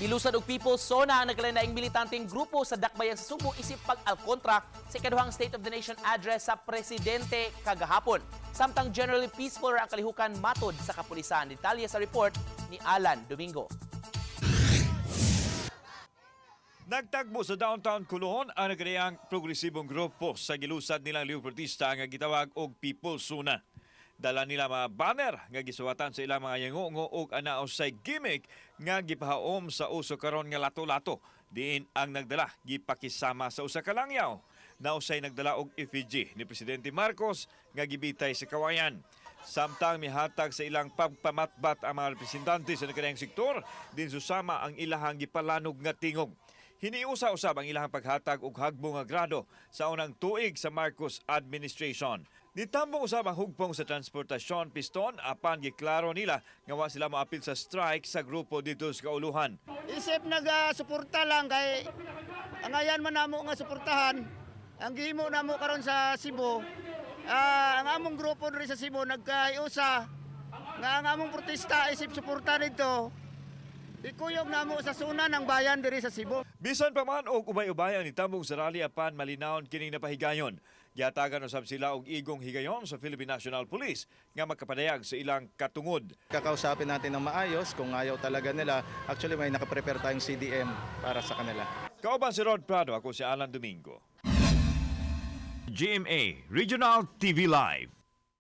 Gilusad og People's Sona ang nagkalain militanteng grupo sa Dakbayan sa Sugbo isip pag-alkontra sa ikaduhang State of the Nation Address sa presidente kagahapon. Samtang generally peaceful ra ang kalihukan matod sa kapulisan. Detalye sa report ni Alan Domingo. Nagtagbo sa downtown Coloon ang nagkadaiyang progresibong grupo sa gilusad nilang lihok protesta nga gitawag og People's Sona. Dala nila mga banner nga gisuwatan sa ilang mga yangongo og ana usay gimmick nga gipahaom sa uso karon nga lato-lato. Diin ang nagdala gipakisama sa usa ka langyaw. Nausay nagdala og effigy ni Presidente Marcos nga gibitay sa kawayan. Samtang mihatag sa ilang pagpamatbat ang mga representante sa nagkadaiyang sektor, din susama ang ilahang gipalanog nga tingog. Hiniusa usab ang ilahang paghatag og hagbong nga grado sa unang tuig sa Marcos administration. Nitambong usab ang hugpong sa transportasyon piston apan giklaro nila nga wa sila moapil sa strike sa grupo didto sa kauluhan. Isip naga-suporta lang kay angayan man namo nga suportahan ang gihimo namo karon sa Cebu. Ang among grupo diri sa Cebu nagkaiusa nga ang among protesta isip suporta nito, ikuyog namo sa suna ng bayan diri sa Cebu. Bisan pa man og ubay-ubay ang nitambong sa rally apan malinawon kining napahigayon. Gihatagan usab sila og igong higayon sa Philippine National Police nga makapadayag sa ilang katungod. Kakausapin natin ng maayos kung ayaw talaga nila. Actually, may nakaprepare tayong CDM para sa kanila. Kauban si Rod Prado, ako si Alan Domingo. GMA Regional TV Live.